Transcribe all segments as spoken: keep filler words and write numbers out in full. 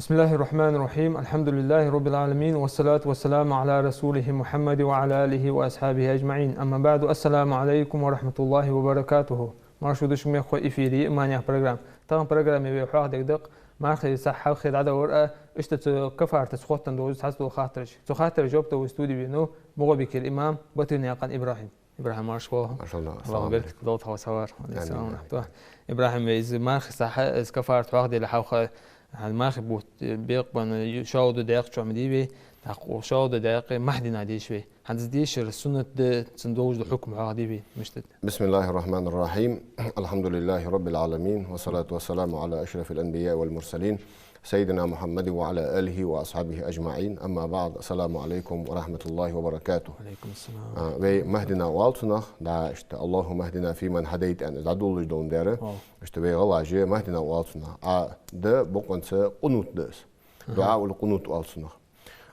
بسم الله الرحمن الرحيم. الحمد لله رب العالمين، والصلاة والسلام على رسوله محمد وعلى آله وأصحابه أجمعين. أما بعد، السلام عليكم ورحمة الله وبركاته. Марша да шо, мехкахой, эфире «Иман» яха программа. Тахан программе вай хьоахадергда мархий сахь хьалххе дӀадалар а, иштта цу кафаратаца хоттаденна дола цхьацца дола хаттараш. Цу хаттарашта жоп дала вай студе венав МагӀалбикера имам Батырнаькъан ИбрахӀим. ИбрахӀим, марша воагӀалва. Марша воагӀалва. АллахӀа беркат долда хьа, савар. Амин. Салам алейкум. ИбрахӀим, вай из мархий сахь, из кафарат хьоахаде хьалха, хӀанз мархий бутт бекъабенна шоллагӀа ду даькъа чу ма дий вай, тӀаккха шоллагӀа ду даькъа маьхьа дийнахьа деш вай. ХӀанз из дешар суннат да, цун долаш дола хьукам хьоахаде вай, мишта да? بسم الله الرحمن الرحيم. الحمد لله رب العالمين، والصلاة والسلام على أشرف الأنبياء والمرسلين، سيدنا محمد وعلى آله وأصحابه أجمعين. أما بعد، السلام عليكم ورحمة الله وبركاته. وعليكم السلام. А, вай маьхьа дийнахьа оал цунах, да, иштта, اللهم اهدنا فيمن هديت аьнна, из дӀадоладеш дола дар. О. Иштта вай гӀалгӀаша маьхьа дийнахьа оал цунах. А, да, бокъонца къунут да из. Аха. ДуӀаул-къунут оал цунах.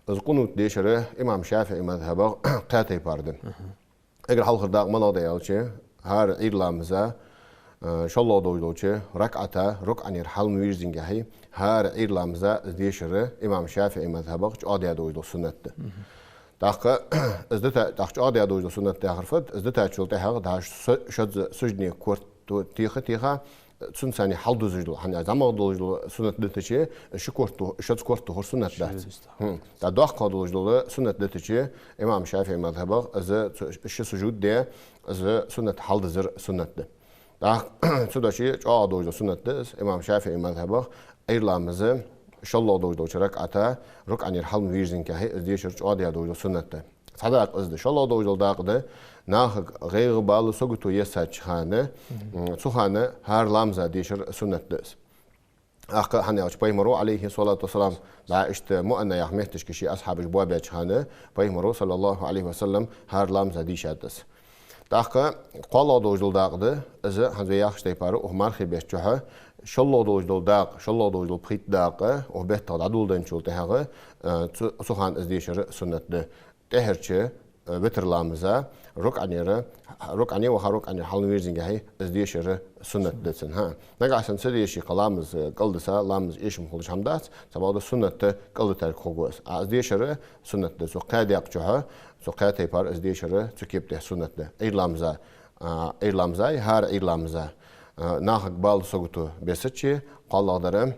Из къунут дешар имам ШафиӀий мазхӀабах кхаь тайпара да. Аха. Эггара хьалхара дакъа малагӀа да аьлча, хӀара Ӏуйра ламаза, э, шоллагӀа долаш долча ракаӀата рукуӀера хьалмавийрзинге хьи, хӀара Ӏуйра ламаза из дешар имам ШафиӀий мазхӀабах чӀоагӀа даь долаш дола суннат да. Мгм. ТӀаккха из дита, тӀаккха чӀоагӀа даь долаш дола суннат яхар фуд, из дитачул тӀехьагӀа дӀа шо-, шозза суждане корта теха-теха, цунца цхьана хьалдузаш дола, хӀана аьлча зӀамагӀа долаш дола суннат дитача, ши корта, шозза корта тохар суннат дац. Шозза. ХӀм. ТӀаккха доккхагӀа долаш дола суннат дитача, имам ШафиӀий мазхӀабах из цу-, ши сужуд де, из суннат хьалдизар суннат да. ТӀаккха цудухьа чӀоагӀа долаш дола суннат да из, имам ШафиӀий мазхӀабах Ӏуйра ламаза шоллагӀа долаш долча ракаӀата рукуӀера хьалмавийрзинге хьи, из дешар чӀоагӀа даь долаш дола суннат да. Цхьа дакъа из да. ШоллагӀа долаш дола дакъа да, нахага гӀайгӀа, бала, сагото ессача хана, мгм, м, цу хана хӀара ламаза дешар суннат да из. ТӀаккха, хӀана аьлча, пайхамара, عليه الصلاة والسلام, да, иштта Муанна яха метташка ший асхьабаш боабаьча хана, пайхамара, صلى الله عليه وسلم, хӀара ламаза дийшад из. ТӀаккха кхоалагӀа долаш дола дакъа да, из, хӀанз вай яхача тайпара, укх мархий бетта чухь, шоллагӀа долаш дола дакъа, шоллагӀа долаш дола пхийтта дакъа, укх беттах дӀадоладенначул тӀехьагӀа, э, цу, цу хана из дешар суннат да. ТӀехьарча, э, витр ламаза, рукуӀера, рукуӀе ваха, рукуӀера хьалмавийрзинге хьи, из дешар суннат да цун, хӀа. Нагахьа санна ца деше, кхы ламаз, э, кӀалдиса, ламаз эшам хулаш хӀама дац, цхьабакъда суннат кӀалдитарг хургва из. А из дешар суннат да цу кхаь дакъа чухь, цу кхаь тайпара из дешар цу кепа тӀа суннат да. Ӏуйра ламаза, а, Ӏуйра ламаза, хӀара Ӏуйра ламаза, а, нахага бала, сагото бессача, кхоалагӀдар,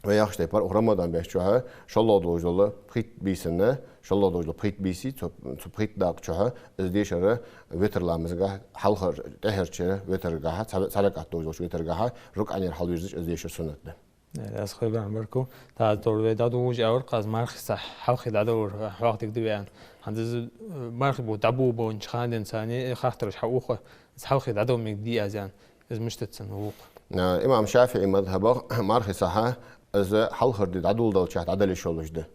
вай яхача тайпара, укх Рамадан бетта чухь шоллагӀа долаш дола пхийтта бийсанна, шоллагӀа долаш дола пхийтта бийса, цу, цу пхийтта дакъа чухь из дешар витр ламазагахьа, хьалхара, тӀехьарча витрагахьа, цхьа, цхьа ракаӀат долаш долча витрагахьа, рукуӀера хьалвийрзача из дешар суннат да. Э, аз хой бан барку. ТӀаккха тор вай дӀадувгӀаш авар, кхаз мархий сахь хьалххе дӀадалар хьоахадергда вай аьнна. ХӀанз из, э, мархий бутт дӀаболабеннача хана денз цхьана, э, хаттараш хьаухаш, из хьалххе дӀадала мегадий аз аьнна. Из мишта да цун гӀулакх? А, имам ШафиӀий мазхӀабах мархий сахь, из хьалхара ди дӀадоладалча дӀадала йиш йолаш да.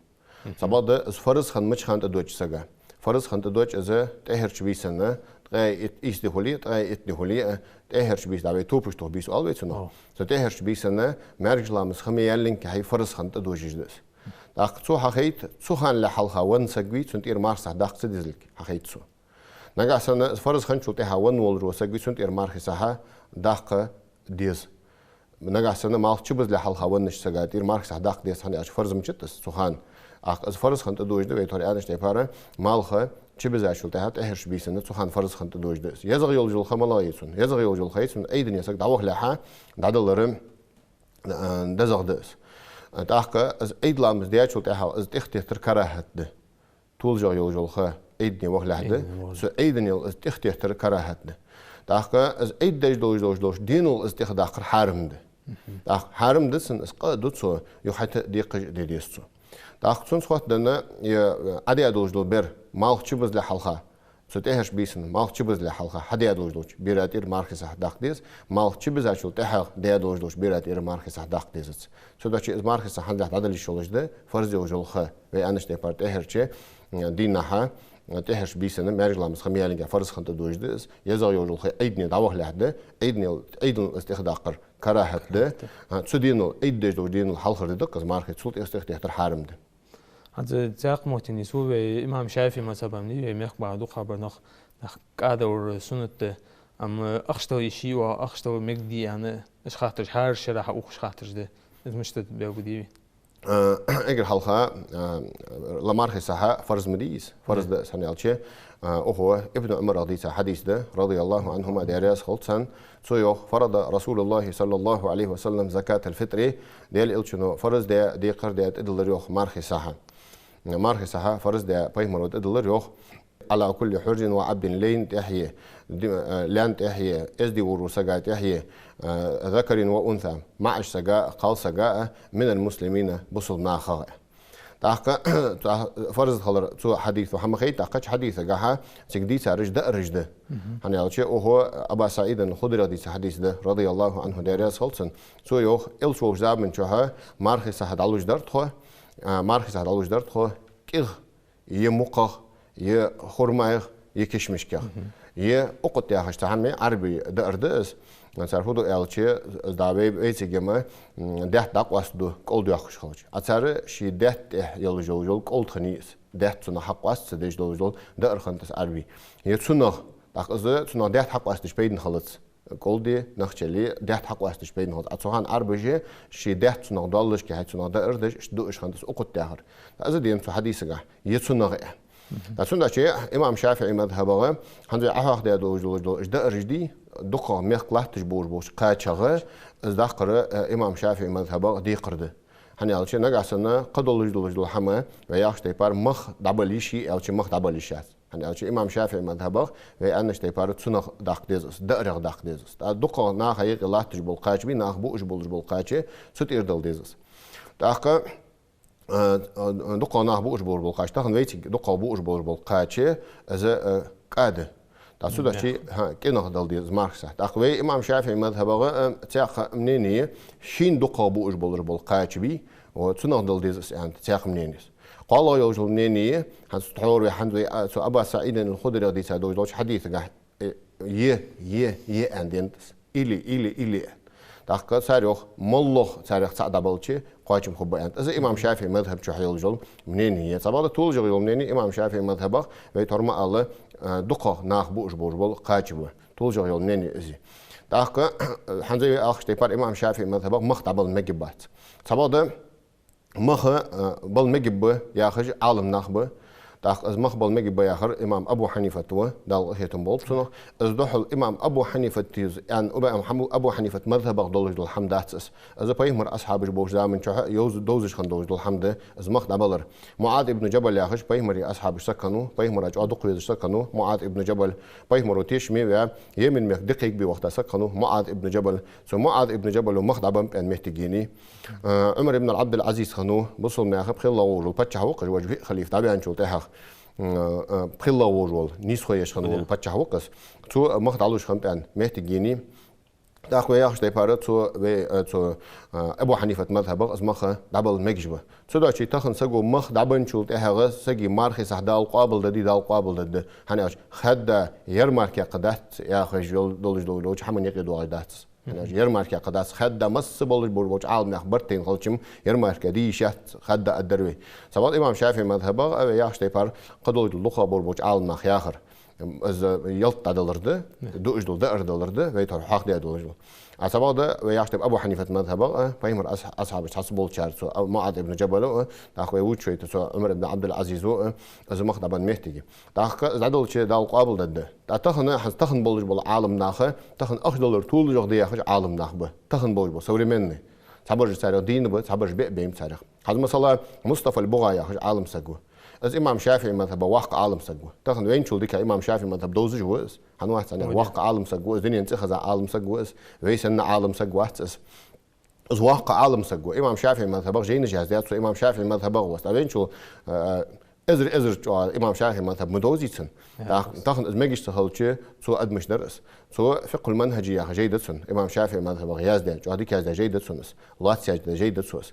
Мгм. Цхьабакъда из фарз хинна мича хана тӀадоагӀа сага. Фарз хинна тӀадоагӀа из тӀехьарча бийсанна, ткъаь итт, ийс ди хуле, ткъаь итт ди хуле, тӀехьарча бийса, да, вай топаш тоха бийса оал вай цунах. О. Цу тӀехьарча бийсанна маьркӀажа ламаз ха ма яьллинге хьи, фарз хинна тӀадожаш да из. ТӀаккха цо хьахайт, цу хана ле хьалха венна саг вий, цун тӀера мархий сахь даккха ца дезилга хьахайт цо. Нагахьа санна фарз хинначул тӀехьа венна волаш вола саг вий, цун тӀера мархий сахь даккха деза. Нагахьа санна малх чубизале хьалха веннача сага тӀера мархий сахь даккха деза, хӀана аьлча фарз мичад из цу хана. ТӀаккха из фарз хинна тӀадожаш да, вай тхьовра аьннача тайпара, малх чубизачул тӀехьа тӀехьарча бийсанна цу хана фарз хинна тӀадожаш да из. ЕзагӀа йолаш йола ха малагӀа я цун? ЕзагӀа йолаш йола ха я цун, Ӏуйдане саг дӀавахалехьа дӀадалар, а, дезагӀа да из. ТӀаккха из Ӏуйда ламаз даьчул тӀехьа из тӀехтеттар карахӀат да. ТолашагӀа йолаш йола ха Ӏуйдане вахалехьа да, Ӏуйдане вахалехьа, цу Ӏуйданел из тӀехтеттар карахӀат да. ТӀаккха из Ӏуйда деш долаш долаш долча денал из тӀехдаккхар хьарам да. Мгм. ТӀаккха хьарам да цун, из къа а ду цо, юха хӀаьта а декхаш а де деза цо. ТӀаккха цунца хоттаденна, е, Ӏа даь долаш дола бер малх чубизале хьалха, цу тӀехьарча бийсанна малх чубизале хьалха хьадаь долаш долча бера тӀера мархий сахь даккха деза, малх чубизачул тӀехьагӀа даь долаш долча бера тӀера мархий сахь даккха дезац. Цудухьа из мархий сахь хӀанзлехь дӀадала йиш йолаш да, фарз йолаш йола ха. Вай аьннача тайпара тӀехьарча, м, дийнахьа, м, тӀехьарча бийсанна маьркӀажа ламаз ха ма яьллинге хьи, фарз хинна тӀадожаш да из. ЕзагӀа йолаш йола ха Ӏуйдане дӀавахалехьа да, Ӏуйданел, Ӏуйданел из тӀехдаккхар карахӀат да. ХӀаьта. А, цу денал, Ӏуйда деш долча денал хьалхара ди да-кх из, мархий, цул тӀехьа из тӀехтеттар хьарам да. ХӀанз цхьаькха моттиге нийсву вай имам ШафиӀий мазхӀабах ма дий вай, мехка бахьан дукха хабар нах, нах кӀадалар суннат да, амма ахча дала йиш йий оаха, ахча дала мегадий аьнна, уж хаттараш, хӀара шера хьаухаш хаттараш да. Из мишта да, белгалде вай. Э, эггара хьалха, э, ла мархий сахьа фарз ма дий из. Фарз да из, хӀана аьлча, э, укхо Ибн Ӏумарах дийца хьадис да, رضي الله عنهما, Даьла раьза хилва царна, цо йоах: فرض رسول الله صلى الله عليه وسلم زكاة الفطر, Даьла Элчано фарз даь, декхар даь, тӀадиллар йоах мархий сахьа. Мархий сахьа фарз даь пайхамаро тӀадиллар йоах. على كل حر وعبد, лайна тӀехье, ди-, э, лаьна тӀехье, эздий вола сага тӀехье, э, ذكر وأنثى, маӀача сага, кхалсага, من المسلمين, бусалба нахах. ТӀаккха, тӀа-, фарз хилар цу хьадисо хьа ма хайтта, тӀаккха цу хьадисагахьа цига дийцараш даараш да. ХӀана аьлча, укхо Аба СаӀид аль-Худрих дийца хьадис да, رضي الله عنه, Даьла раьза хилва царна. Цо йоах, Элча волча заман чухьа мархий сахьа дӀалуш дар тхо, а, мархий сахьа дӀалуш дар тхо кӀигӀа, е мукхагӀа, е хурмайгӀа, е кишмишкегӀа. Е укхут яхаш цхьа хӀама Ӏарбий даар да из. Цар фу ду аьлча, из да вай, вай цига ма, м, даьтта дӀакъоастаду кӀол доаккхаш хилча. А цар ший даьтта тӀехьа йолаш йола кӀол тхани из. Даьтта цунах хьакъоаста ца деш долаш дола даар хиннад из Ӏарбий. Е цунах, тӀаккха из цунах даьтта хьакъоастадеш пайдана хилац. КӀол де, нахчали, даьтта хьакъоастадеш пайдана хилац. А цу хана Ӏарбаша ший даьтта цунах доаллашка, хӀаьта цунах даар деш, иштта ду уж хиннад из укхут яхар. ТӀаккха из да цу хьадисагахь, е цунах, э. ТӀаккха цудухьа имам ШафиӀий мазхӀабагӀа, хӀанз вай Ӏохьоахадаь долаш долаш дола уж даараш дий, дукхагӀа мехка латташ болаш болча кхачагӀа, из даккхар, э, имам ШафиӀий мазхӀабагӀа декхар да. ХӀана аьлча, нагахьа санна кхыдолаш долаш дола хӀама, вай яхача тайпара мах дӀабала йиш йий аьлча, мах дӀабала йиш яц. ХӀана аьлча, имам ШафиӀий мазхӀабагӀа, вай аьннача тайпара, цунах даккха деза из, даарах даккха деза из. ТӀаккха дукхагӀа наха юкъе латташ бола кхача бий, нах буаш болаш бола кхача, цу тӀера дала деза из. ТӀаккха, э, э, дукхагӀа нах буаш болаш бола кхача, тахан вайцига дукхагӀа буаш болаш бола кхача, из, э, кӀа да. ТӀаккха цудухьа, хӀа, кӀинах дала деза из мархий сахьа. ТӀаккха вай имам ШафиӀий мазхӀабагӀа, э, цхьаькха мнение, шийна дукхагӀа буаш болаш бола кхача бий, о, цунах дала деза из аьннад цхьаькха мнениес. КхоалагӀа йолаш йола мнение, хӀанз тхьовра вай, хӀанз вай, а, цу Аба СаӀид аль-Худрих дийца долаш долча хьадисагахь, э, е, е, е аьнна денад из. Или, или, или. ТӀаккха цар йоах, моллагӀа царех цаӀ дӀабалча, кхоачам хургба аьннад. Из имам ШафиӀий мазхӀаб чу йолаш йола мнение. Цхьабакъда толашагӀа йола мнение имам ШафиӀий мазхӀабагӀа, вай тхьовра ма аллара, э, дукхагӀа нах буаш болаш бола кхача ба. ТолашагӀа йола мнение из. ТӀаккха, хӀанз вай яхача тайпара имам ШафиӀий мазхӀабагӀа мах дӀабала мегаш бац. Цхьабакъда мах, э, бала мегаш ба яхаш Ӏаламнах ба. ТӀаккха из мах бала мегаш ба яхар имам Абу Хьанифат ва, Дала къахетам болба цунах. Из духьал имам Абу Хьанифата из, яӀни имам Хьам-, Абу Хьанифата мазхӀабагӀа долаш дола хӀама дац из. Из пайхамара асхьабаш болча заман чухьа йовза-, довзаш хинна долаш дола хӀама да, из мах дӀабалар. МуӀаз ибн Джабал яхаш пайхамара асхьабех саг хиннав, пайхамара чӀоагӀа дукха везаш саг хиннав МуӀаз ибн Джабал. Пайхамаро тешаме а ваь, Йемен мехка дикхийга бе вахийта саг хиннав МуӀаз ибн Джабал. Цу МуӀаз ибн Джабало мах дӀабаьнна моттиг енай. Э, Ӏумар ибн Ӏабдул-Ӏазиз хиннав, бусалба наьха пхелагӀа волаш вола паччахь ва-кх из, вож виъ халифа дӀаваьнначул тӀехьагӀа, м, э, пхелагӀа волаш вола, нийсхо еш хинна вола паччахь ва-кх из. Цо мах дӀалуш хиннаб аьнна моттиг енай. ТӀаккха вай яхача тайпара цу вай, э, цу, э, Абу Хьанифата мазхӀабагӀа из мах дӀабала мегаш ба. Цудухьа тахан саго мах дӀабаьнначул тӀехьагӀа сага мархий сахьа Дала къоабалдергдий, Дала къоабалдергда. ХӀана аьлча, хадда ярмарке кхы дац яхаш йол-, долаш дола, долча хӀаман юкъе доагӀаш дац из. ХӀана аьлча, ярмарке кхы дац, хадда масса болаш болаш болча Ӏаламнаьха барт тайна хилча-м, ярмарке де йиш яц, хадда аргдар вай. Цхьабакъда имам ШафиӀий мазхӀабагӀа, а, вай яхача тайпара, кхыдолаш дола дукхагӀа болаш болча Ӏаламнаха яхар. Из ялат дӀадалар да, дуаш дола даар далар да, вай тхьовра хьоахадаь долаш дола. А цхьабакъда вай яхача тайпара Абу Хьанифата мазхӀабагӀа, а, пайхамара ас-, асхьабаш цхьацца болчарех цу, а, МуӀаз ибн Джабало, а, тӀаккха вай вувцаш вайта цу Ӏумар ибн Ӏабдул-Ӏазизо, а, из мах дӀабаьнна моттиг. ТӀаккха из дӀадалча Дала къоабалдергда. ТӀаккха тахан, хӀанз тахан болаш бола Ӏаламнах, тахан ахча далар толашагӀа да яхаш Ӏаламнах ба. Тахан болаш бола, современный. Цхьабараш царех дийна ба, цхьабараш беа бейнаб царех. ХӀанз, масала, Мустафа аль-БугӀа яхаш Ӏаламсаг ва. Из имам ШафиӀий мазхӀаба воккха Ӏаламсаг ва. Тахан вайначул дика имам ШафиӀий мазхӀаб довзаш ва из. ХӀана вац аьнна, воккха Ӏаламсаг ва из, дунен цӀихеза Ӏаламсаг ва из, вай санна Ӏаламсаг вац из. Из воккха Ӏаламсаг ва. Имам ШафиӀий мазхӀабах жайнаш яздаьд цо, имам ШафиӀий мазхӀабах ва из. ТӀаккха вайначул, э, эзар-эзар чӀоагӀа имам ШафиӀий мазхӀаб ма довзий цунна. ТӀаккха тахан из мегаш ца хилча, цо адамаш дар из. Цо «Фикъхул-манхӀаж» яха жай да цун, имам ШафиӀий мазхӀабах яздаь, чӀоагӀа дика яздаь жай да цун из. Лоацца яздаь жай да цо из.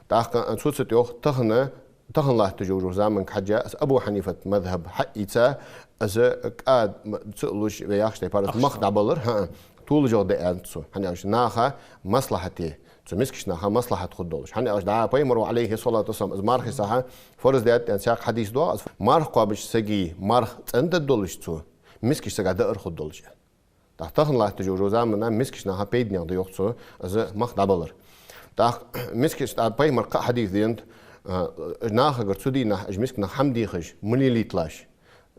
ТӀаккха цо цу тӀа йоах, тахан, тахан латташ йолча заманга хьежжа, из Абу Хьанифата мазхӀаб хьаийца, из кӀа м-, ца луш, вай яхача тайпара, из мах дӀабалар, хӀаа, толашагӀа да аьннад цо. ХӀана аьлча, наха маслахьате, цу мискача наха маслахьат хургдолаш. ХӀана аьлча, дӀа пайхамаро, Ӏалайхи ссалату вассалам, из мархий сахьа фарз даьд аьнна цхьаькха хьадис доагӀа, из марха кхоабача сага марха цӀендаргдолаш цо, мискача сага даар хургдолаш. ТӀаккха тахан латташ йолча замана мискача наха пайданегӀа да, йоах цо, из мах дӀабалар. ТӀаккха мискаш тӀа пайхамар кхы хьадис денад, а, нахагара цу дийнахьа уж миска нах хӀама дехаш ма лелийталаш.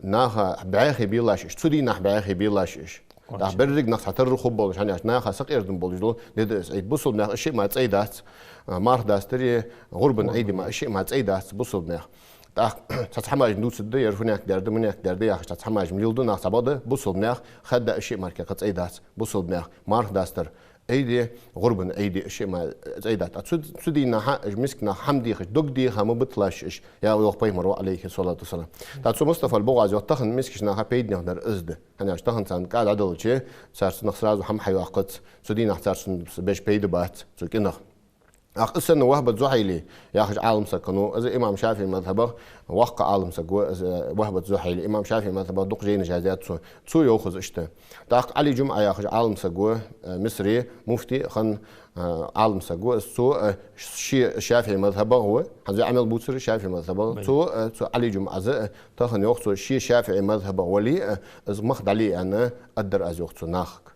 Наха бӀаьхий белаш уж, цу дийнахьа бӀаьхий белаш уж. ТӀаккха берригаш нах цхьатарра хургболаш, хӀана аьлча наха сакъердам болаш дола ди да из Ӏийд. Бусалба наьха уж шиъ мара цӀай дац, а, марха дастари, гӀурбан Ӏийди мара уж шиъ мара цӀай дац бусалба наьха. ТӀаккха цхьацца хӀамаш дувцаргда, ер фуннахьа дар да, муннахьа дар да яхаш, цхьацца хӀамаш леладу наха, цхьабакъда бусалба наьха хадда уж шиъ мара кхы цӀай дац бусалба наьха. Марха дастар Ӏийди, гӀурбан Ӏийди уж шиъ мара цӀай дац. А цу, цу дийнахьа уж миска нах хӀама дехаш, дог деха ма биталаш уж, яхаш пайхамар ва, Ӏалайхи ссалату вассалам. ТӀаккха цу Мустафа ал-БугӀаз йоах, тахан мискаш наха пайданех дар из да. ХӀана аьлча тахан царна кӀа дӀаделча, цар цунах сразу хӀама хьайоаккхац, цу дийнахьа цар цунна беш пайда бац, цу кӀинах. ТӀаккха из санна Вахьбат Зухьайли яхаш Ӏалам саг хиннав, из имам ШафиӀий мазхӀабах воккха Ӏалам саг ва, из, э, Вахьбат Зухьайли, имам ШафиӀий мазхӀабах дукха жайнаш яздаьд цо. Цо йоах из иштта. ТӀаккха Ӏали ЖумӀа яхаш Ӏалам саг ва, э, Мисре муфти хинна, э, Ӏалам саг ва, из цо, э, ше ШафиӀий мазхӀабах ва, хӀанз вай Ӏамал бувцар ШафиӀий мазхӀабах. Цо, э, цо Ӏали ЖумӀас, э, тахан йоах цо, ше ШафиӀий мазхӀабах вале а, э, из мах дӀале аьнна, аддар аз йоах цо нахага.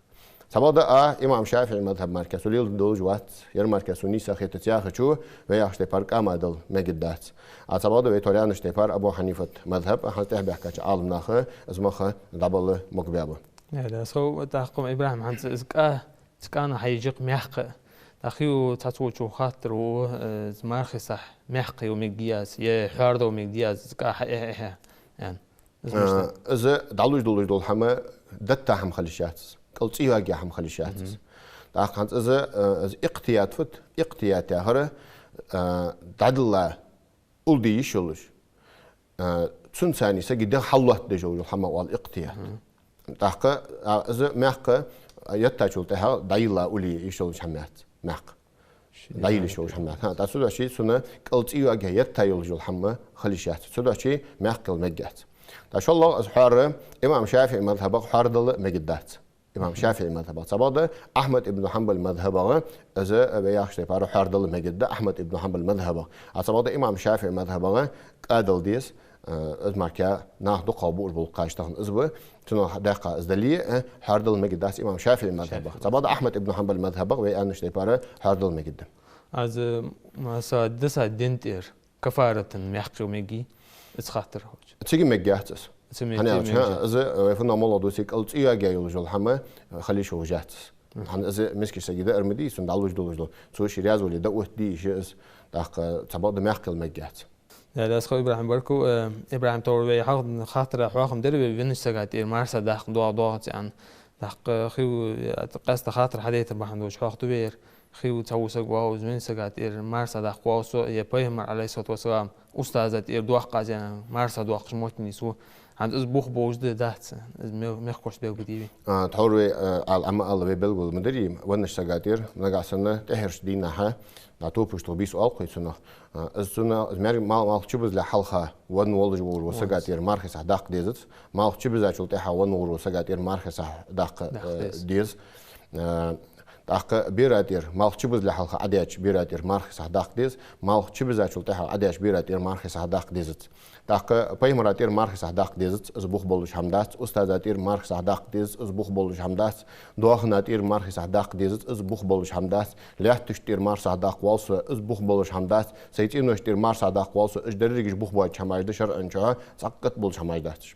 Цхьабакъда а имам ШафиӀий мазхӀаб мара кхы цо леладеш долаш вац, ер мара кхы цо нийса хетац яхачо, вай яхача тайпара кӀа ма дала мегаргдац. А цхьабакъда вай тхьовра аьннача тайпара Абу Хьанифат мазхӀаб, а хӀанз тӀехьа баьхкача Ӏаламнаха из мах дӀабала могабаьб. Э, да, со, тӀаккха ИбрахӀим, хӀанз из кӀа, из кӀа хьайжакх мехка. ТӀаккха хьо цхьацца волчо хаттар ва, э, из мархий сахь мехка йола мегаргья аз, е хьоардаь мегаргья аз, из кӀа хьаэха-эхе, аьнна. Из мишта? Э, из дӀалуш долаш дола хӀама детта хӀама хила йиш яц из, кӀал цӀи йоагаь хӀама хила йиш яц из. ТӀаккха хӀанз из, э, из икътият фуд, икътият яхар, э, дӀадилла улде йиш йолаш, э, цунца цхьана сага дегӀ хьаллоаттадеш йола хӀама оал икътият. ТӀаккха, а, из мехка, а, еттачул тӀехьагӀа дӀайилла уле йиш йолаш хӀама яц мехка. ДӀайилла йиш йолаш хӀама яц. ХӀа, тӀаккха цудухьа цунна кӀал цӀи йоагаь етта йолаш йола хӀама хила йиш яц. Цудухьа мехка йила мегаргьяц. ТӀаккха шоллагӀа из хьоар имам ШафиӀий мазхӀабах хьоардала мегаргдац. Имам ШафиӀий мазхӀабах. Цхьабакъда Ахьмад ибн Хьанбал мазхӀабах, из, э, вай яхача тайпара хьоардала мегаргда Ахьмад ибн Хьанбал мазхӀабах. А цхьабакъда имам ШафиӀий мазхӀабах кӀа дала деза, э, из мара кхы наха дукхагӀа буаш бола кхаж тахан из ба, цунах даьккха из дале а, э, хьоардала мегаргдац имам ШафиӀий мазхӀабах. Цхьабакъда Ахьмад ибн Хьанбал мазхӀабах, вай аьннача тайпара, хьоардала мегаргда. Аз, э, масала, диса ден тӀера кафаратан мехка йола мегаргьий, из хаттар хьоаха. Цига мегаргьяц из. Цига мегаргьяц. ХӀана аьлча, хӀа, из, э, вай фуннагӀа моллагӀа дувце, кӀал цӀи йоагаь йолаш йола хӀама, э, хила йиш йолаш яц из. ХӀана из мискача сага даар ма дий, цунна дӀалуш долаш дола. Цо ше раьза вале дӀаоттаде йиш я из, тӀаккха цхьабакъда мехка йила мегаргьяц. Э, да, аз хьо, ИбрахӀим, баркал, э, ИбрахӀим, тхьовра вай хьалха хаттара хьоахам дир вай веннача сага тӀера марха сахь даккха доагӀа-доагӀац аьнна. ТӀаккха хьо, э, къаьстта хаттар хьадайтар бахьан долаш хьоахаду вай ер. Хьо цхьа во саг вагӀа, из веннача сага тӀера марха сахь даккха воагӀа со, е пайхамара, Ӏалайхи ссалату вассалам, устаза тӀера доаккх аз аьнна, марха сахь доаккхаш моттиг нийсву. ХӀанз из бух болаш да, дац, из мел-, мехкахошта белгалдий? А, тхьовра вай, а, ала, Ӏа ма аллара, вай белгал ма дарий, веннача сага тӀера, нагахьа санна тӀеххьарча дийнахьа, а, топаш тоха бийса оал-кх вай цунах. А, из цунна, из маьр-, мал-, малх чубизалехь хьалха венна волаш вогӀаш волча сага тӀера мархий сахь даккха дезац, малх чубизачул тӀехьагӀа венна вогӀаш волча сага тӀера мархий сахь даккха, даккха, э, деза. Деза. Э, тӀаккха бера тӀера, малх чубизалехь хьалха Ӏадаьча бера тӀера мархий сахь даккха деза, малх чубизачул тӀехьагӀа Ӏадаьча бера тӀера мархий сахь даккха дезац. ТӀаккха пайхамара тӀера мархий сахь даккха дезац, из бух болаш хӀама дац, устаза тӀера мархий сахь даккха дезац, из бух болаш хӀама дац, доахана тӀера мархий сахь даккха дезац, из бух болаш хӀама дац, лаьтташта тӀера мархий сахь даккха воал со, из бух болаш хӀама дац, сай цӀеношта тӀера мархий сахь даккха воал со, уж дерригаш бух боацача хӀамаш да шарӀан чухьа, цхьаккха болаш хӀамаш дац уж.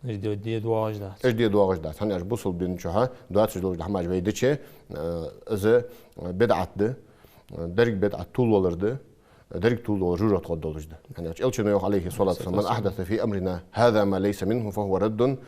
Уж де, де доагӀаш дац. Уж де доагӀаш дац. ХӀана аьлча бусалба дина чухьа доацаш долаш дола хӀамаш вай дича, э, из, э, бидӀат да, э, деррига бидӀат тувлавалар да, э, деррига тувлавалар жожагӀате гӀоргдолаш да. ХӀана аьлча Элчано йоах, Ӏалайхи ссалату вассалам: «من أحدث في أمرنا هذا ما ليس منه فهو رد».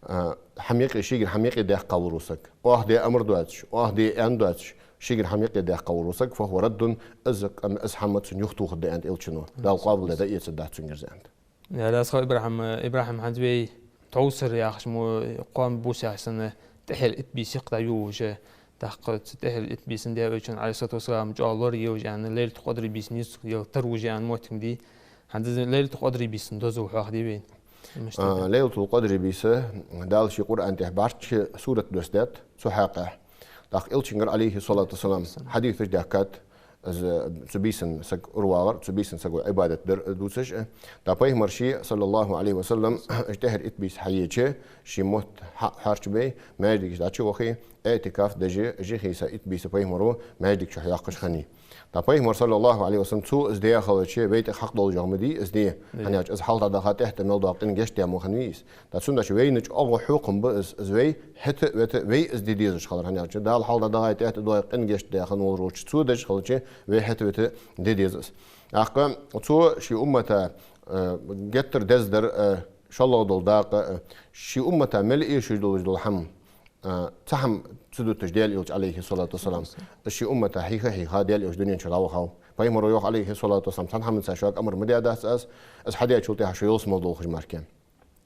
Э, хӀама юкъе, шийгара хӀама юкъе даьккха вола саг, оаха де амар доацаш, оаха де аьнна доацаш, шийгара хӀама юкъе даьккха вола саг, «فهو رد», из къам-, из хӀама цунна юхатохаргда аьннад Элчано. Дала къоабалдергдац, эцаргдац цунгара из аьннад. Э, да, аз хьо, ИбрахӀим, ИбрахӀим, хӀанз вай тхьовсара яхаш мо кхоам бус яхаш санна, тӀехьара итт бийса юкъе дӀайолалуш, тӀаккха цу тӀехьара итт бийсан Даьла Элчано, Ӏалайхи ссалату вассалам, чӀоагӀа лораелаш аьнна, Лайлатул-Къадри бийса нийсъелла тара вуж аьнна моттиг дий. ХӀанз из Лайлатул-Къадри бийсан дозал хьоахадий вайна? А, Лайлатул-Къадри бийса Дала ший Къуръан тӀа бӀарчча сурат доссадаьд цу хьакъехьа. ТӀаккха Элчангара, Ӏалайхи ссалату вассалам, хьадисаш даьхкад, Из, цу бийсан саг уравагӀар, цу бийсан саго Ӏибадат дар дувцаш. ТӀаккха пайхамар ше, саллаллахӀу Ӏалайхи ва саллам, уж тӀеххьара итт бийса хьаеча, ший мотт хьа-, хьарчабаь, маьждиге дӀачувахе, иӀтикаф деш, жихиса итт бийса пайхамаро маьждига чу йоаккхаш хиннай. ТӀаккха пайхамар, саллаллахӀу Ӏалайхи ва саллам, цо из даь хилча, вай тӀа хьакъ долаш йола ма дий из де. ХӀана аьлча из хьалха дӀадаха тӀехьа мел доагӀа къин гешт де мо хиннавий из. ТӀаккха цудухьа вайна чӀоагӀа хьокхам ба из, из вай хӀаьта а вета, вай из де дезаш хилар. ХӀана аьлча Дала хьалха дӀадаха тӀехьа доагӀа къин гешт де хинна волаш волча цо деш хилча, вай хӀаьта а вета де деза из. ТӀаккха цо ший уммата, э, геттара деза дар, э, шоллагӀа дола дакъа, э, ший уммата мел эшаш долаш дола хӀама, э, цхьа хӀама ца дуташ Даьла Элча, Ӏалайхи ссалату вассалам, из ший уммата хьийха-хьийха Даьла Элча дунен чура дӀавахав. Пайхамаро йоах, Ӏалайхи ссалату вассалам, цхьан хӀаманца шуга амар ма даь дац аз, из хьадаьчул тӀехьагӀа шо ялсмала долхаш мара.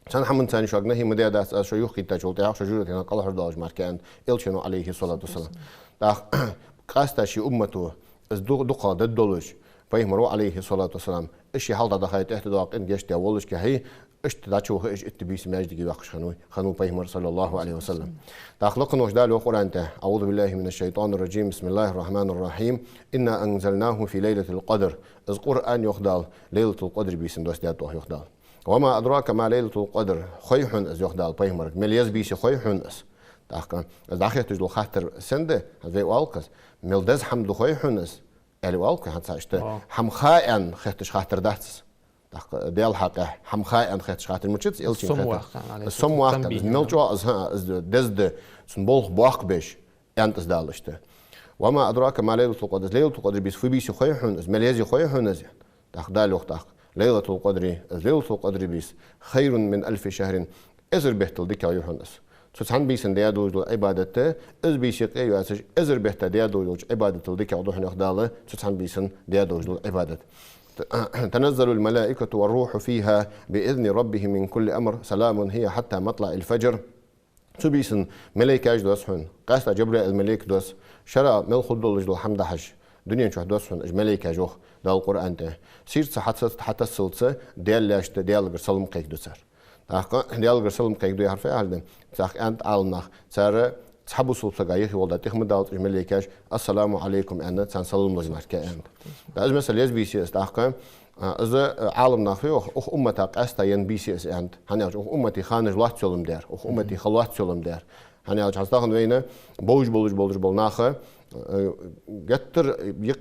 Цхьан хӀаманца шуга нахьи ма даь дац аз, шо юхакхийттачул тӀехьагӀа шо жожагӀатен кӀалхара доалаш мара, аьннад Элчано, Ӏалайхи ссалату вассалам. ТӀаккха къаьстта ший уммато из ду-, дукхагӀа даддолаш, пайхамаро, Ӏалайхи ссалату вассалам, из ше хьалха дӀадахе тӀехьа доагӀа къин гешт де воллашехь, иштта дӀачуваха уж итт бийса маьждиге йоаккхаш хиннав, хиннав пайхамар, саллаллахӀу Ӏалайхи ва саллам. ТӀаккха лакхаволча Дала йоах Къуръан тӀа: أعوذ بالله من الشيطان الرجيم. بسم الله الرحمن الرحيم. إنا أنزلناه في ليلة القدر. Из Къуръан, йоах Дала, Лайлатул-Къадри бийсан доссадаьд оаха, йоах Дала. وما أدراك ما ليلة القدر. Хой хьона из, йоах Дала пайхамарга, мел еза бийса я хой хьона из. ТӀаккха из дӀахетташ дола хаттар сенна да, хӀанз вай оалаш, мел деза хӀама да хой хьона из, аьле оалаш, хӀанз цхьа иштта хӀама ха аьнна хетташ хаттар дац из. ТӀаккха Даьла хьакъехьа хӀама ха аьнна хетташ хаттар мичад из, Элчанга хеттар? Сомаваккха, Ӏалайхи ссалам. Из мел чӀоагӀа из, хӀа, из деза да, цун болх боккха беш, аьннад из Дала иштта. وما أدراك ما ليلة القدر. Из Лайлатул-Къадри бийса фу бийса я хой хьона из, мел еза я хой хьона из. ТӀаккха Дала йоах тӀаккха: ليلة القدر, из Лайлатул-Къадри бийса, خير من ألف شهر. Эзар беттал дикагӀа я хьона из. Цу цхьан бийсан даь долаш дола Ӏибадат, из бийса юкъе йоацаш, эзар бетта даь долаш долча Ӏибадатал дикагӀа да хьона, йоах Дала, цу цхьан бийсан даь долаш дола Ӏибадат. تنزل الملائكة والروح فيها بإذن ربهم من كل أمر سلام هي حتى مطلع الفجر. Цу бийсан малейкаш доз хьона, къаьстта Джабраил малейк доз, шера мел хургдолаш дола хӀама дахьаш, дунен чу доз хьона уж малейкаш, йоах Дала Къуръан тӀа. Сийрца хьатас-, хьатассалца Даьла лаьшта Даьлагара салам кхайкаду цар. ТӀаккха Даьлагара салам кхайкаду яхар фу яхилга да? ТӀаккха аьннад Ӏаламнаха, цар цхьа бусалба сага юхе волча дӀа тӀехьа ма даллалца уж малейкаш, السلام عليكم, аьнна, царна салам луш мара, аьннад. ТӀаккха из, масала, еза бийса я из тӀаккха, а, из, а, Ӏаламнаха йоах, укх уммата къаьстта енна бийса я из, аьннад. ХӀана аьлча укх уммата ханаш лоацца йола ма дар, укх уммата ха лоацца йола ма дар. ХӀана аьлча хӀанз тахан вайна бовш болаш болаш бола нах, э, геттара,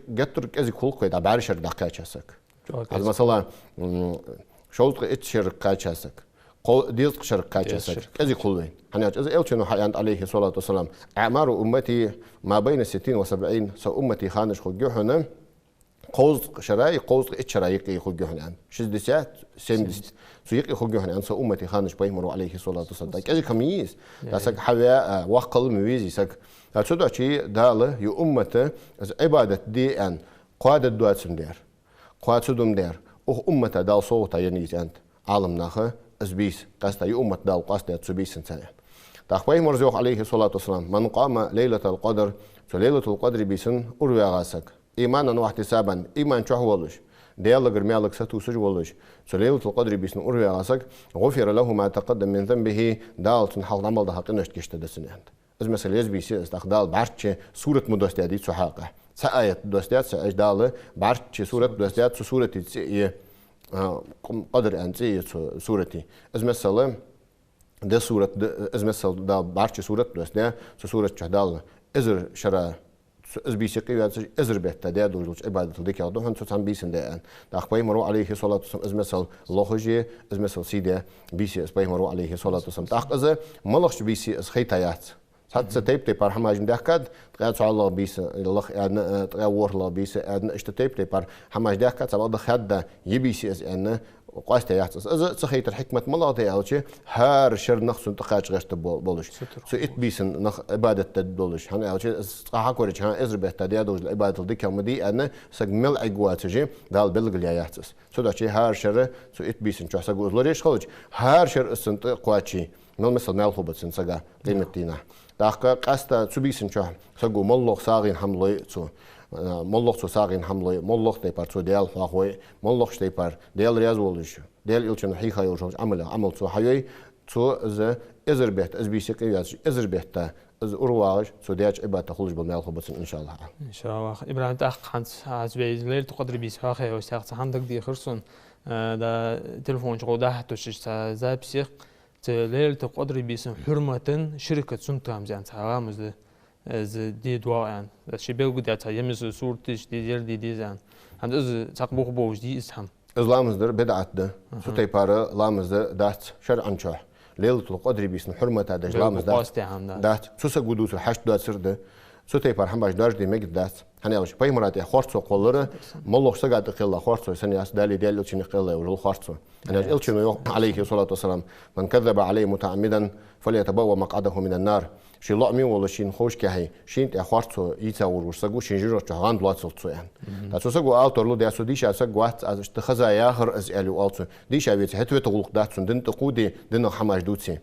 геттара кӀезига хул-кх вай дӀа бӀаьрга шерага дӀакхаьча саг. ЧӀоагӀа кӀезига. ХӀанз, масала, м, шовзткъа итт шерага кхаьча саг, кхо-, дезткъа шерага кхаьча саг. Дезткъа шерага. КӀезига хул вайна. ХӀана аьлча из Элчано хьааьннад, Ӏалайхи ссалату вассалам: أعمار أمتي ما بين ستين وسبعين. Са уммата ханаш хургья хьона кховзткъа шера, кховзткъа итт шера юкъе хургья хьона, аьнна. Шестьдесят, семьдесят. Цу юкъе хургья хьона, аьннад, са уммата ханаш, пайхамаро, Ӏалайхи ссалату вассалам. ТӀаккха кӀезига хӀама йий из? ТӀаккха саг хьаваь, а, воккха хила ма везий саг. ТӀаккха цудухьа Дала ер уммат из Ӏибадат де аьнна кхоадергдоацаш ма дар, кхоа ца ду ма дар. Укх уммата Дала совгӀата енна я из, аьннад Ӏаламнаха, из бийса, къаьстта ер уммат Дала къоастадаьд цу бийсанца, аьнна. ТӀаккха пайхамаро йоах, Ӏалайхи ссалату вассалам: من قام ليلة القدر. Цу Лайлатул-Къадри бийсан ураваьгӀа саг, إيمانا واحتسابا, иман чу волаш, Даьлагара маьлага сатувсаш волаш, цу Лайлатул-Къадри бийсан ураваьгӀа саг, غفر له ما تقدم من ذنبه, Дала цун хьалха дӀа мел даха къиношта гешт дергда цунна, аьннад. Из, масала, еза бийса я из, тӀаккха Дала бӀарчча сурат ма доссадаьдий цу хьакъехьа. Цхьа аят доссадаьд, из Дала бӀарчча сурат доссадаьд, цу сурата цӀи я, а, Къадр аьнна цӀи я цу сурата. Из, масала, деза сурат да, из, масала, Дала бӀарчча сурат доссадаьд, цу сурата чу Дала эзар шера, цу, из бийса юкъе йоацаш, эзар бетта даь долаш долча Ӏибадатал дикагӀа да хьона цу цхьан бийсан даь, аьнна. ТӀаккха пайхамаро, Ӏалайхи ссалату вассалам, из, масала, лохаш я, из, масала, сий даь бийса я из, пайхамаро, Ӏалайхи ссалату вассалам. ТӀаккха из малагӀча бийса я из хайта яц. Цхьацца тайп-тайпара хӀамаш ма даьхкад, ткъаь цхьоалагӀа бийса лаха аьнна, э, ткъаь ворхӀлагӀа бийса аьнна, иштта тайп-тайпара хӀамаш даьхкад, цхьабакъда хаьдда, ер бийса я из аьнна, къоастаяьяц из. Из ца хайтара хьикмат малагӀа да аьлча, хӀара шера нах цунна тӀакхача гӀерта бо-, болаш. Цу итт бийсан нах Ӏибадат дергдолаш. ХӀана аьлча, из цкъа хьакорача, хӀа, эзар бетта даь долаш дола Ӏибадатал дикагӀа ма дий аьнна, саг мел Ӏергвоацаш, Дала белгалъяьяц из. Цудухьа хӀара шера цу итт бийсан чу саго из лораеш хилча, хӀара шера из цунна тӀакхоаче, мел, масала, маьл хургба цунна сага къематдийнахьа. ТӀаккха къаьстта цу бийсан чу саго моллагӀа сагӀийна хӀама лой цо, э, моллагӀа цо сагӀийна хӀама лой, моллагӀча тайпара цо Даьла хьоахавой, моллагӀча тайпара Даьла раьза волаш, Даьла Элчано хьийха йолаш йолча Ӏамалех Ӏамал цо хьайой, цо из эзар бетта, из бийса юкъе йоацаш, эзар бетта Из ура вагӀаш, цо даьча Ӏибадатах хулаш бола маьл хургба цунна, иншааллахӀ. ИншааллахӀ. ИбрахӀим, тӀаккха хӀанз аз вай Лайлатуль-Къадр бийса хьоахавеш, цхьа хӀама дагадехар сона, э, да, телефон чу гӀо дахьа тушаш цхьа записех, цу Лайлатуль-Къадр бийсан хьурматан ши ракаӀат суннат ламаз аьнна цхьа ламаз да, э, из де доагӀа аьнна. Аз ши белгалдаь цхьа ямиза сураташ де, ер де деза аьнна. ХӀанз из цхьаккха бух болаш дий из хӀама? Из ламаз дар бидӀат да. Цу тайпара ламаз да дац шарӀан чухь. Лайлатуль-Къадр бийсан хьурмата деш ламаз дац. Къоастадаь хӀама дац. Дац. Цу саго дувцар хьашт доацар да. Цу тайпара хӀамаш доаржаде мегаргдац. ХӀана аьлча пайхамара тӀа харцо кхоллар, моллагӀча сага тӀа кхелла харцо санна яц, Далеи Даьла Элчанеи кхелла йола харцо. ХӀана аьлча Элчано йоах, Ӏалайхи ссалату вассалам: «من كذب علي متعمدا فليتبوأ مقعده من النار». Ший лоӀаме волаш шийна ховшкахьа шийна тӀа харцо йийца волаш вола саг ва, шийна жожагӀате чу гӀанд лоацалда цо, аьнна. ТӀаккха цу саго ала тарлу: «Даьра, со дийша саг вац, аз иштта хеза яхар из», аьле, оал цо. Дийша веце, хӀета вета гӀулакх дац цун, дин тӀакхувде, динах хӀамаш дувце.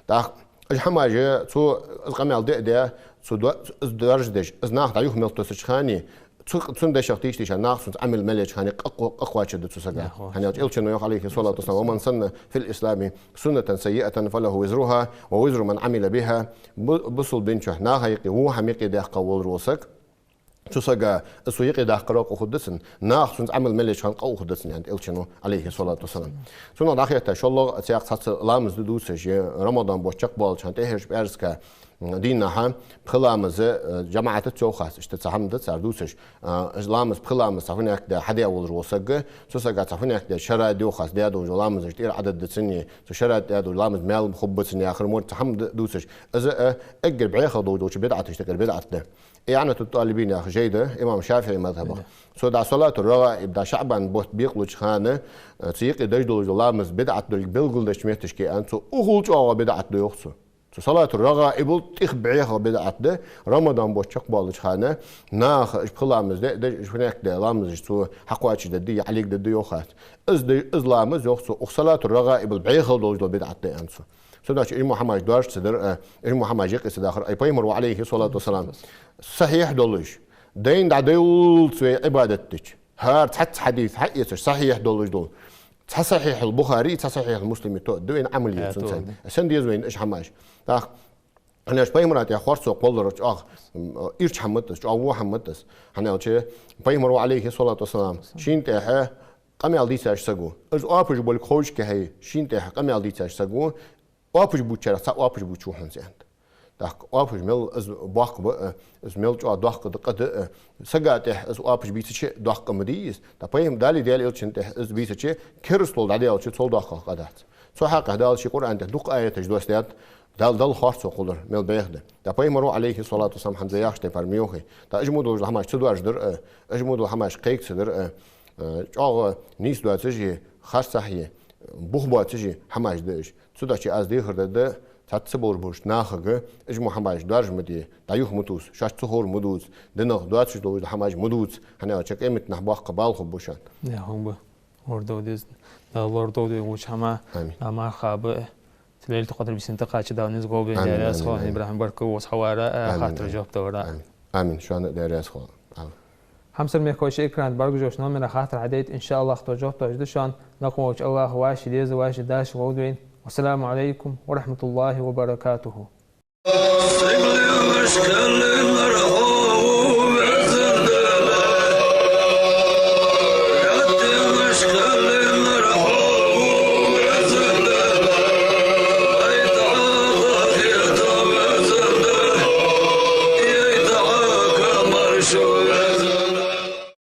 ТӀаккха уж хӀамаш, цо из къамаьл де а даь, цо до-, из доаржадеш, из наха дӀа-юха мел тосача хана, цу, цун дешах тийша-тийша, наха цунца Ӏамал мел еча хана къа-, къа-, къа кхоачаргда цу сага. ХӀана аьлча Элчано йоах, Ӏалайхи ссалату вассалам: «ومن سن في الإسلام سنة سيئة فله وزرها ووزر من عمل بها». Бу-, бусалба дина чухь наха юкъе во хӀама юкъедаьккха волаш вола саг, цу сага из цо юкъедаккхара къа хургда цунна, наха цунца Ӏамал мел еча хана къа хургда цунна, аьннад Элчано, Ӏалайхи ссалату вассалам. Цунах дӀахетта, шоллагӀа цхьацца ламаз да дувцаш, Рамадан бутт чакхбоалача хана, тӀехьарча пӀаьраска дийнахьа пхи ламаз, э, жамаӀатаца йоах аз, иштта цхьа хӀама да цар дувцаш. Э, ламаз, пхи ламаз цхьа хӀунех да хьадаь волаш вола саг, цу сага цхьа хӀунех да шера йоах аз, даь долаш дола ламазаш тӀера Ӏадат да цунна, цу шера даь дола ламаз маьл хургба цунна яхар мо цхьа хӀама да дувцаш. Из, э, эггара бӀеха долаш долча бидӀаташта юкъера бидӀат да. «ИӀанатут-ТӀалибин» яха жай да имам ШафиӀий мазхӀабах. Цо дӀа салатур-рагӀаиб, дӀа ШаӀбан бутт бекъалуча хана, э, цу юкъе деш долаш дола ламаз бидӀат долга белгалдеча метташка аьнна, цо укхул чӀоагӀа бидӀат да йоах цо. Цу салатур-рагӀаибал тӀех бӀеха бидӀат да, Рамадан бутт чакхбоалача хана наха уж пхи ламаз де, де, уж хӀунех де ламазаш цо хьакхоачашдергда, е Ӏалигдергда йоах аз. Из де, из ламаз йоах цо, укх салатур-рагӀаибал бӀехал долаш дола бидӀат да, аьннад цо. Цудухьа уж мо хӀамаш доаржа ца дар, э, уж мо хӀамаш юкъе ца дахар, ай пайхамара, Ӏалайхи ссалату вассалам, сахьихь долаш, дайна дӀадайволалца вай Ӏибадат дича, хӀара цхьацца хьадис хьаэцаш, сахьихь долаш дола, цхьа Сахьихьул-Бухари, цхьа Сахьихьул-Муслим тоъаргда вайна Ӏамал е цунца. Сенна деза вайна уж хӀамаш? ТӀаккха, хӀана аьлча пайхамара тӀа харцо кхоллар чӀоагӀа, м, ирча хӀама да из, чӀоагӀа во хӀама да из. ХӀана аьлча пайхамара, Ӏалайхи ссалату вассалам, шийна тӀехьа къамаьл дийцача саго, из оапаш болга ховшкахьа шийна тӀехьа къамаьл дийцача саго, оапаш бувцачарех цхьа оапаш бувцаш ва хьона из, аьннад. ТӀаккха оапаш мел из боккха ба, э, из мел чӀоагӀа доккха да, къа да, э, сага тӀехьа из оапаш бийцача доккха къа ма дий из. ТӀаккха пайхам-, Далеи Даьла Элчанеи тӀехьа из бийцача, керастал дӀадаьлча цул доккха къа дац. Цул хьакъехьа Дала ший Къуръан тӀа дукха аяташ доссадаьд, Дала, Дала харцо кхоллар мел бӀеха да. ТӀаккха пайхамара, Ӏалайхи ссалату вассалам, хӀанз яхача тайпара ма йоахий. ТӀаккха уж мо долаш дола хӀамаш ца доаржадар, э, уж мо дола хӀамаш кхайка ца дар, э, э, чӀоагӀа нийса доацаш е, харцахьа е, бух боацаш е хӀамаш да уж. Цудухьа аз дехар дергда цхьацца болаш болча нахага, уж мо хӀамаш доаржа ма де, дӀа-юха ма тувса, шоашта ца ховр ма дувца, динах доацаш долаш дола хӀамаш ма дувца, хӀана аьлча къематдийнахьа боккха бала хургба шоана. Яхуба, лорадолда вай, Дала лорадолда вай укх хӀамах. Амин. Амма хаба, цу Лайлатуль-Къадр бийсан тӀакхача Дала низ гӀо болба вайна. Амин, амин, амин. ИбрахӀим, баркал укх хьаварах, э, хаттарашта жоп даларах. Амин. Амин. Шоана Даьла раьза хилва. Амин. Хьамсара мехкахой, шоай экрана тӀа бӀаргагуш номера хаттар хьадайта, иншааллахӀ, тхо жоп тоадергда шоана. Лакха волча АллахӀа ваши деза, ваши даши гӀо долда вайна. Вассаламу Ӏалайкум ва рахьматуллахӀи ва баракатухӀу.